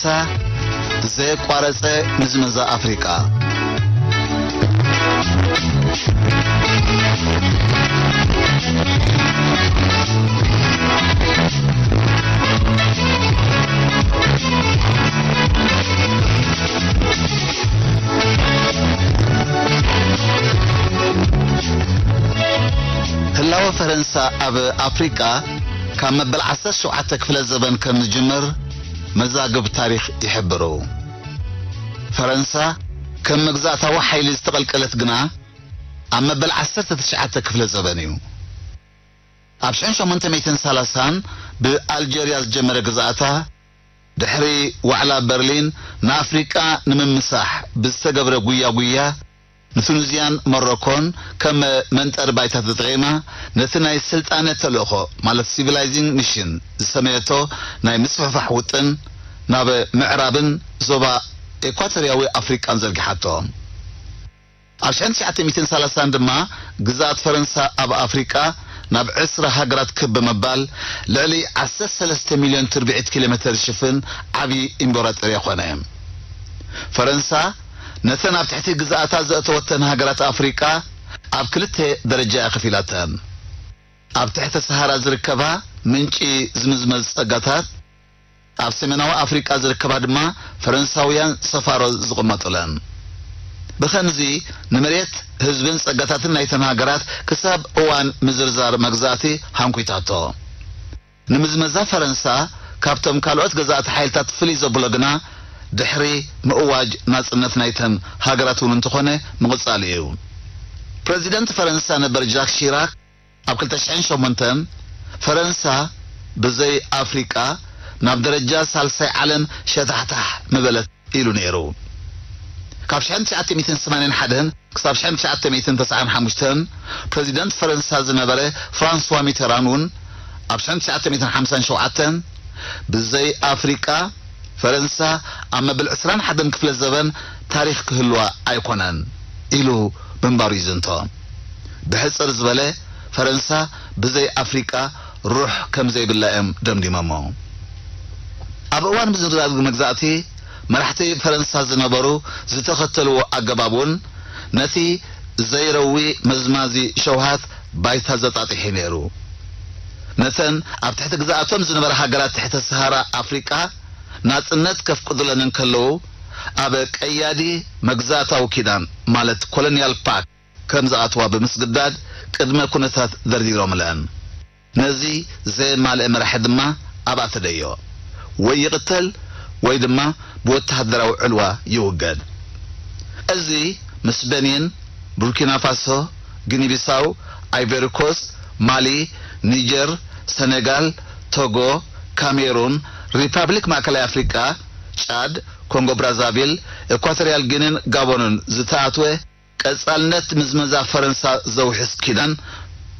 ፈረንሳ፣ ዘየቋረጸ ምዝመዛ ኣፍሪቃ። ህላወ ፈረንሳ ኣብ ኣፍሪቃ ካብ መበል ዓሰርተ ሸውዓተ ክፍለ ዘበን ከም ዝጅምር መዛግብ ታሪኽ ይሕብሩ። ፈረንሳ ከም መግዛእታዊ ሓይሊ ዝተቐልቀለት ግና ኣብ መበል ዓሰርተ ትሽዓተ ክፍለ ዘበን እዩ። ኣብ ሽሕን ሸሞንተ ሚእትን ሰላሳን ብኣልጀርያ ዝጀመረ ግዛእታ፣ ድሕሪ ዋዕላ በርሊን ንኣፍሪቃ ንምምሳሕ ብዝተገብረ ጉያ ጉያ፣ ንቱኒዝያን ሞሮኮን ከም መንጠሪ ባይታ ተጠቒማ፣ ነቲ ናይ ስልጣነ ተልእኾ፣ ማለት ሲቪላይዚንግ ሚሽን ዝሰመየቶ ናይ ምስፍሕፋሕ ውጥን፣ ናብ ምዕራብን ዞባ ኤኳቶርያዊ ኣፍሪቃን ዘርጊሓቶ። ኣብ ሽሕን ትሽዓተ ሚእትን ሰላሳን ድማ፣ ግዝኣት ፈረንሳ ኣብ ኣፍሪቃ ናብ ዕስራ ሃገራት ክብ ብምባል፣ ልዕሊ ዓሰርተ ሰለስተ ሚልዮን ትርብዒት ኪሎ ሜተር ዝሽፍን ዓቢ ኢምበራጦርያ ኮነ። ፈረንሳ ነተን ኣብ ትሕቲ ግዝኣታ ዘእተወተን ሃገራት ኣፍሪቃ ኣብ ክልተ ደረጃ እያ ከፊላተን። ኣብ ትሕተ ሰሃራ ዝርከባ ምንጪ ዝምዝመዝ ጸጋታት፣ ኣብ ሰሜናዊ ኣፍሪቃ ዝርከባ ድማ ፈረንሳውያን ሰፋሮ ዝቕመጡለን። ብኸምዚ፣ ንመሬት፣ ህዝብን ጸጋታትን ናይተን ሃገራት ክሳብ እዋን ምዝርዛር መግዛእቲ ሃንኲታቶ። ንምዝመዛ ፈረንሳ ካብቶም ካልኦት ገዛእቲ ሓይልታት ፍልይ ዘብሎ ግና፣ ድሕሪ ምእዋጅ ናጽነት ናይተን ሃገራት እውን እንተኾነ ምቕጻሉ እዩ። ፕረዚደንት ፈረንሳ ነበር ጃክ ሺራክ ኣብ ክልተ ሽሕን ሸሞንተን፣ ፈረንሳ ብዘይ ኣፍሪቃ ናብ ደረጃ ሳልሳይ ዓለም ሸታሕታሕ ምበለት ኢሉ ነይሩ። ካብ ሽሕን ትሽዓተ ሚእትን ሰማንያን ሓደን ክሳብ ሽሕን ትሽዓተ ሚእትን ተስዓን ሓሙሽተን፣ ፕረዚደንት ፈረንሳ ዝነበረ ፍራንስዋ ሚተራን እውን፣ ኣብ ሽሕን ትሽዓተ ሚእትን ሓምሳን ሸውዓተን፣ ብዘይ ኣፍሪቃ፣ ፈረንሳ ኣብ መበል ዕስራን ሓደን ክፍለ ዘበን ታሪኽ ክህልዋ ኣይኮነን ኢሉ ምንባሩ ይዝንቶ። ብሕጽር ዝበለ፣ ፈረንሳ ብዘይ ኣፍሪቃ ሩሕ ከም ዘይብላ እዮም ደምዲሞሞ። ኣብ እዋን ምዝርጋግ መግዛእቲ፣ መራሕቲ ፈረንሳ ዝነበሩ ዝተኸተልዎ ኣገባብ እውን ነቲ ዘይረዊ መዝማዚ ሸውሃት ባይታ ዘጣጢሑ ነይሩ። ነተን ኣብ ትሕቲ ግዝኣቶም ዝነበራ ሃገራት ትሕተ ሰሃራ ኣፍሪቃ ናጽነት ከፍቅዱለን እንከለዉ፣ ኣብ ቀያዲ መግዛእታዊ ኪዳን፣ ማለት ኮሎኒያል ፓክት፣ ከም ዝኣትዋ ብምስግዳድ ቅድመ ኩነታት ደርዲሮምለን። ነዚ ዘየማልአ መራሒ ድማ ኣብኣ ተደዮ፣ ወይ ይቕተል ወይ ድማ ብወተሃደራዊ ዕልዋ ይውገድ። እዚ ምስ በኒን፣ ቡርኪና ፋሶ፣ ጊኒ ቢሳው፣ ኣይቨሪ ኮስት፣ ማሊ፣ ኒጀር፣ ሰኔጋል፣ ቶጎ፣ ካሜሩን፣ ሪፓብሊክ ማእከላይ ኣፍሪቃ፣ ጫድ፣ ኮንጎ ብራዛቪል፣ ኤኳቶርያል ጊኒን ጋቦንን ዝተኣትወ ቀጻልነት ምዝመዛ ፈረንሳ ዘውሕስ ኪዳን፣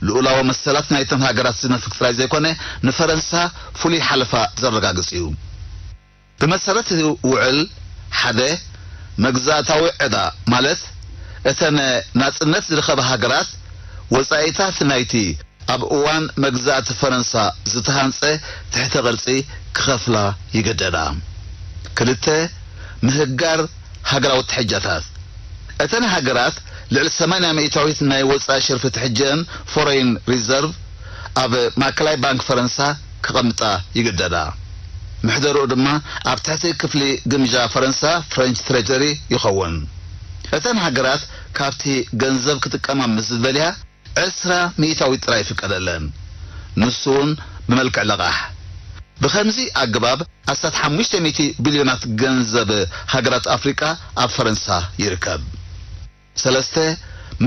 ልኡላዊ መሰላት ናይተን ሃገራት ዝነፍግ ጥራይ ዘይኮነ፣ ንፈረንሳ ፍሉይ ሓለፋ ዘረጋግጽ እዩ። ብመሰረት እቲ ውዕል፣ ሓደ፣ መግዛእታዊ ዕዳ፣ ማለት እተን ናጽነት ዝረኸባ ሃገራት ወጻኢታት ናይቲ ኣብ እዋን መግዛእቲ ፈረንሳ ዝተሃንጸ ትሕተ ቅርጺ ክኸፍላ ይግደዳ። ክልተ፣ ምህጋር ሃገራዊ ትሕጃታት። እተን ሃገራት ልዕሊ ሰማንያ ሚእታዊት ናይ ወጻኢ ሽርፊ ትሕጀን፣ ፎረይን ሪዘርቭ፣ ኣብ ማእከላይ ባንክ ፈረንሳ ክቐምጣ ይግደዳ። ምሕደርኡ ድማ ኣብ ትሕቲ ክፍሊ ግምጃ ፈረንሳ፣ ፍሬንች ትሬጀሪ፣ ይኸውን። እተን ሃገራት ካብቲ ገንዘብ ክጥቀማ ምስ ዝደልያ፣ ዕስራ ሚእታዊት ጥራይ ይፍቀደለን። ንሱ እውን ብመልክዕ ለቓሕ። ብኸምዚ ኣገባብ ኣስታት ሓሙሽተ ሚእቲ ቢልዮናት ገንዘብ ሃገራት ኣፍሪቃ ኣብ ፈረንሳ ይርከብ። ሰለስተ፣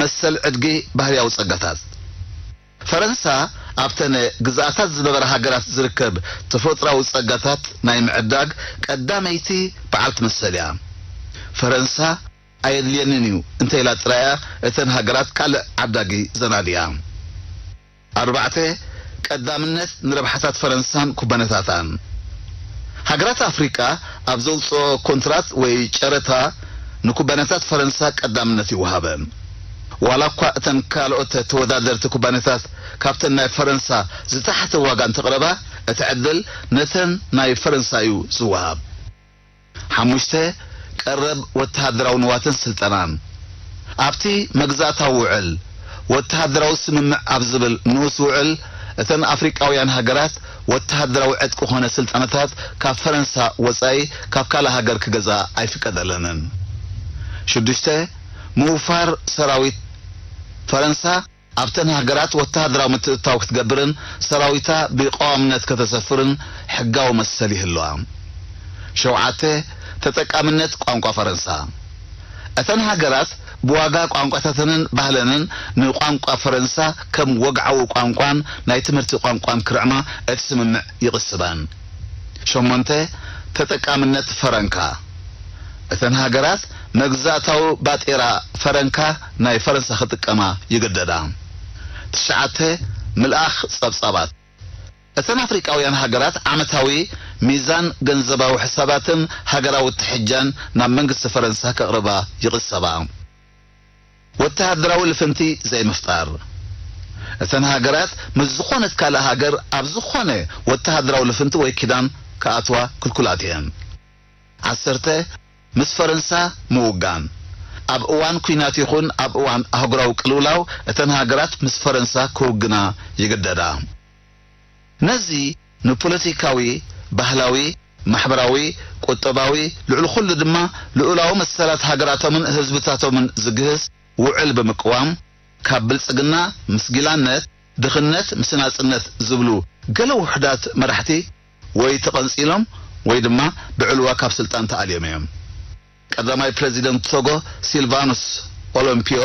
መሰል ዕድጊ ባህርያዊ ጸጋታት። ፈረንሳ ኣብተን ግዝኣታት ዝነበራ ሃገራት ዝርከብ ተፈጥሮኣዊ ጸጋታት ናይ ምዕዳግ ቀዳመይቲ በዓልቲ መሰል እያ። ፈረንሳ ኣየድልየንን እዩ እንተኢላ ጥራይ እያ እተን ሃገራት ካልእ ዓዳጊ ዘናድያ። ኣርባዕተ፣ ቀዳምነት ንረብሓታት ፈረንሳን ኩባንያታታን። ሃገራት ኣፍሪቃ ኣብ ዘውጽኦ ኮንትራት ወይ ጨረታ ንኩባንያታት ፈረንሳ ቀዳምነት ይወሃበን። ዋላ እኳ እተን ካልኦት ተወዳደርቲ ኩባንያታት ካብተን ናይ ፈረንሳ ዝተሓተ ዋጋ እንተቕረባ፣ እቲ ዕድል ነተን ናይ ፈረንሳ እዩ ዝወሃብ። ሓሙሽተ፣ ቀረብ ወተሃደራዊ ንዋትን ስልጠናን። ኣብቲ መግዛእታዊ ውዕል፣ ወተሃደራዊ ስምምዕ ኣብ ዝብል ንኡስ ውዕል፣ እተን ኣፍሪቃውያን ሃገራት ወተሃደራዊ ዕጥቂ ኮነ ስልጠናታት ካብ ፈረንሳ ወጻኢ ካብ ካልእ ሃገር ክገዝኣ ኣይፍቀደለንን። ሽዱሽተ፣ ምውፋር ሰራዊት ፈረንሳ ኣብተን ሃገራት ወተሃደራዊ ምትእትታው ክትገብርን ሰራዊታ ብቀዋምነት ከተሰፍርን ሕጋዊ መሰል ይህልዋ። ሸውዓተ፣ ተጠቃምነት ቋንቋ ፈረንሳ። እተን ሃገራት ብዋጋ ቋንቋታተንን ባህለንን ንቋንቋ ፈረንሳ ከም ወግዓዊ ቋንቋን ናይ ትምህርቲ ቋንቋን ክርዕማ እቲ ስምምዕ ይቕስበን። ሸሞንተ፣ ተጠቃምነት ፈረንካ። እተን ሃገራት መግዛእታዊ ባጤራ ፈረንካ ናይ ፈረንሳ ክጥቀማ ይግደዳ። ትሽዓተ፣ ምልኣኽ ጸብጻባት። እተን ኣፍሪቃውያን ሃገራት ዓመታዊ ሚዛን ገንዘባዊ ሕሳባትን ሃገራዊ ትሕጃን ናብ መንግስቲ ፈረንሳ ከቕርባ ይቕሰባ። ወተሃደራዊ ልፍንቲ ዘይምፍጣር። እተን ሃገራት ምስ ዝኾነት ካልእ ሃገር ኣብ ዝኾነ ወተሃደራዊ ልፍንቲ ወይ ኪዳን ክኣትዋ ክልኩላት እየን። ዓሰርተ፣ ምስ ፈረንሳ ምውጋን። ኣብ እዋን ኲናት ይኹን ኣብ እዋን ኣህጉራዊ ቅልውላው እተን ሃገራት ምስ ፈረንሳ ክውግና ይግደዳ። ነዚ ንፖለቲካዊ፣ ባህላዊ፣ ማሕበራዊ፣ ቁጠባዊ፣ ልዕሊ ኩሉ ድማ ልኡላዊ መሰላት ሃገራቶምን ህዝብታቶምን ዝግህስ ውዕል ብምቅዋም፣ ካብ ብልጽግና ምስ ጊላነት፣ ድኽነት ምስ ናጽነት ዝብሉ ገለ ውሑዳት መራሕቲ ወይ ተቐንጺሎም ወይ ድማ ብዕልዋ ካብ ስልጣን ተኣልዮም እዮም። ቀዳማይ ፕረዚደንት ቶጎ ሲልቫኑስ ኦሎምፒዮ፣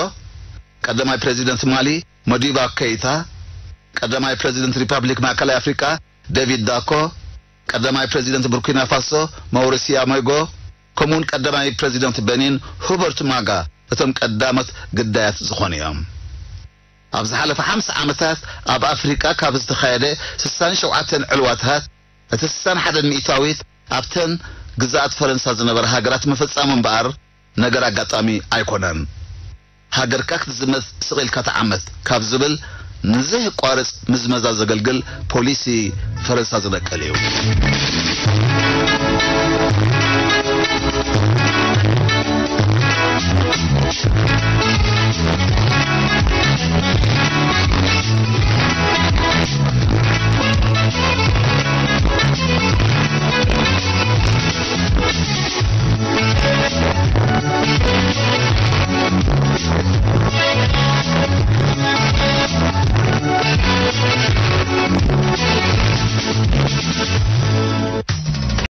ቀዳማይ ፕረዚደንት ማሊ ሞዲባ ኬይታ፣ ቀዳማይ ፕረዚደንት ሪፓብሊክ ማእከላይ ኣፍሪቃ ዴቪድ ዳኮ፣ ቀዳማይ ፕረዚደንት ቡርኪና ፋሶ ማውሪሲያ ሞይጎ፣ ከምኡውን ቀዳማይ ፕረዚደንት በኒን ሁበርት ማጋ እቶም ቀዳሞት ግዳያት ዝኾኑ እዮም። ኣብ ዝሓለፈ ሓምሳ ዓመታት ኣብ ኣፍሪቃ ካብ ዝተኻየደ ስሳን ሸውዓተን ዕልዋታት እቲ ስሳን ሓደን ሚእታዊት ኣብተን ግዝኣት ፈረንሳ ዝነበራ ሃገራት ምፍጻሙ እምበኣር ነገር ኣጋጣሚ ኣይኮነን። ሃገርካ ክትዝመት ስቕ ኢልካ ተዓመት ካብ ዝብል ንዘየቋርጽ ምዝመዛ ዘገልግል ፖሊሲ ፈረንሳ ዝነቀል እዩ።